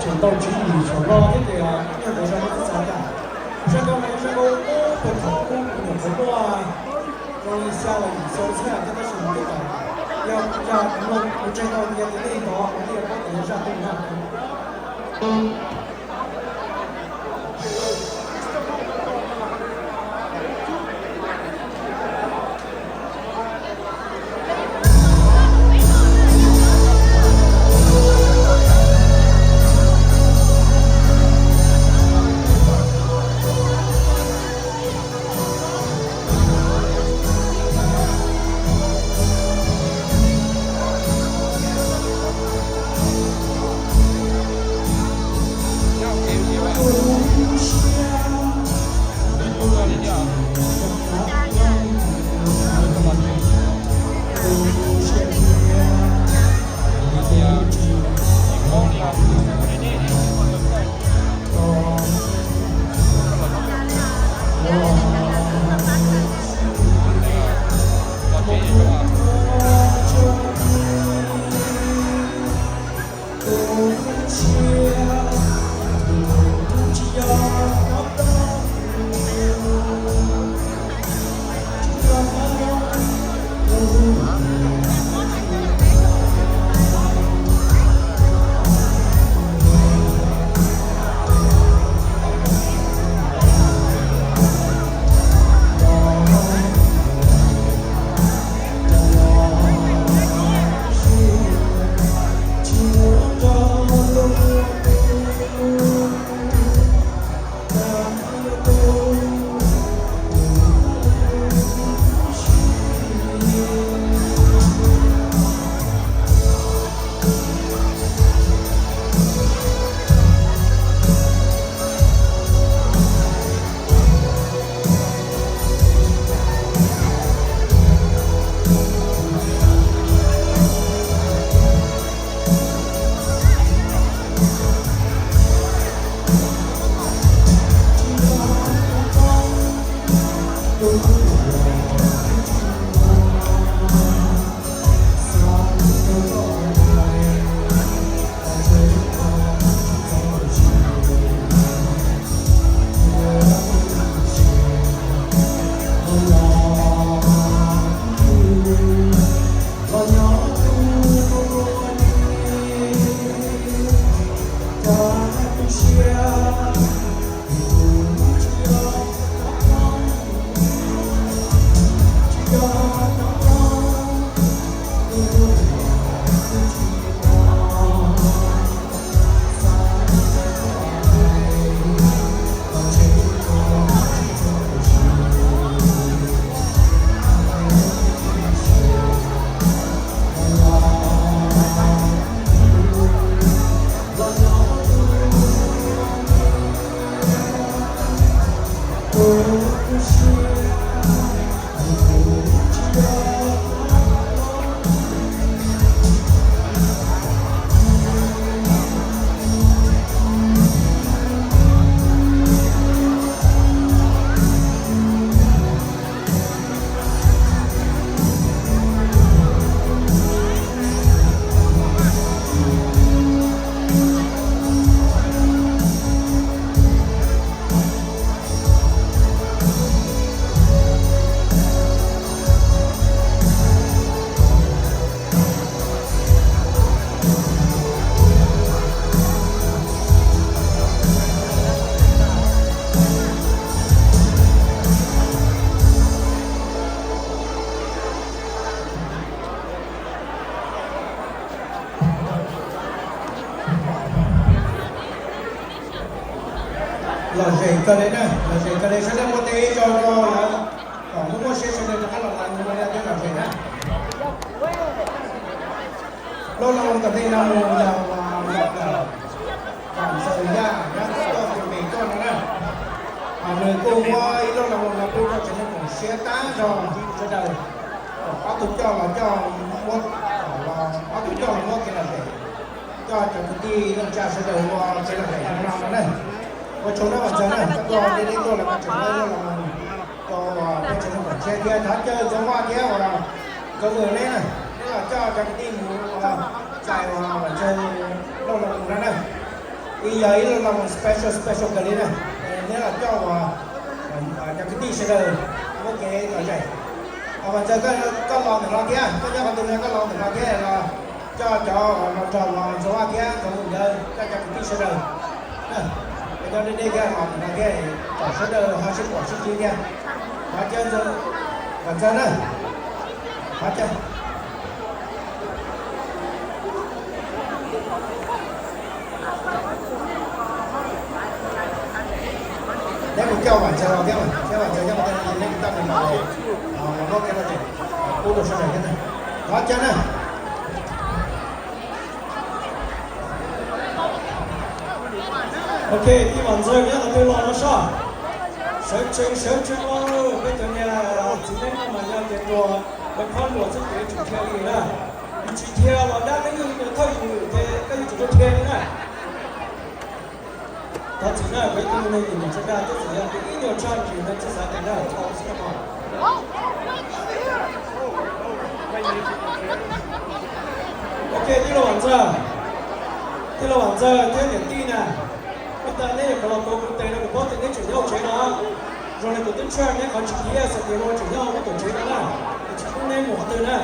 Ntau tswv yim saum no thiab ces ib nyuag ntawd zaj nkauj txawv txawv cas. Zaj nkauj no yog zaj nkauj ub puag thaum ub kuv nyuam qhuav muaj zoo li xya los yim xyoo xwb, tab sis mas twb tau, yog, yog kuv mloog kuv ntseeg tau tias tias nej ntov kuv thiaj paub tias yog zaj twg na. Lom zem kawg li na, lom zem kawg li, sawv daws muab tes tso rau lawv kom muaj muaj siab sawv daws rov qab los lawv mus ua liaj thiab lom zem na. Loj los tom ntej no mus yog Vam Ntxawg Yaj nyob txoj kev pem toj no na. Nws kuj muab ib loj los no pub rau tsev neeg koom siab tag nrho sawv daws. Ob tug coj los coj muab, ob tug coj los muab kev lom zem, coj cov kwv tij neej tsa sawv daws ua kev lom zem no no na. Ua tsaug nawb Vam Ntxawg na, koj tuaj deb deb tuaj los koj tseem muab ib loj los rau peb tsev neeg koom siab thiab thov caw Ntxoov Vaj thiab uas Ntxoov Vwm neb na, neb los coj cov kwv tij mus ua txais uas Vam Ntxawg loj los mus no na. Ib yog ib lo lus special special kawg li na, neb los coj uas cov kwv tij sawv daws muab kev lom zem. Vam Ntxawg, koj los ntawm no thiab, koj nyob qhov twg no koj los ntawm no thiab los coj cov los nrog uas Ntxoov Vaj thiab Ntxoov Mus Ntawd coj cov kwv tij sawv daws, cov nyob deb deb thiab los ntawm no thiab, kom sawv daws ho sib pom sib ntsib thiab. Vam Ntxawg na, qhov chaw neb mus coj Vam Ntxawg los thiab, thiab Vam Ntxawg nyob qhov twg no ces neb mus coj nws los, los muab kev lom zem pub rau sawv daws thiab na. Qhov chaw na. Ok, tij Vam Ntxawg nyob qhov twg los no soj. Sawv tsees sawv tsees los, peb cov niam txiv neej no mas yog tias tuag, lawv khob luam xwb ces tseem dhia li na. Yus tsis dhia los dab neeg yus thawj yus ces koj yuav tsum tuaj dhia li na. Thov txim na, kuv ib tug neeg nim no tsa dag, twb txawm yog ib nyuag tshaj ntsig no tsis xav tias na, thov txim na. Ok, tij laug Vam Ntxawg, tij laug Vam Ntxawg thiab niam tij na, ib tag neb yuav kom los tuav kuv tes no kuv paub tias neb tseem nyob hauv tsev no. Zoo li kuv twb tshaj neb qhov tsis thiab, xav tias luag tseem nyob hauv lub tuam tsev no na, kuv tsis pub neb mus qhov twg na.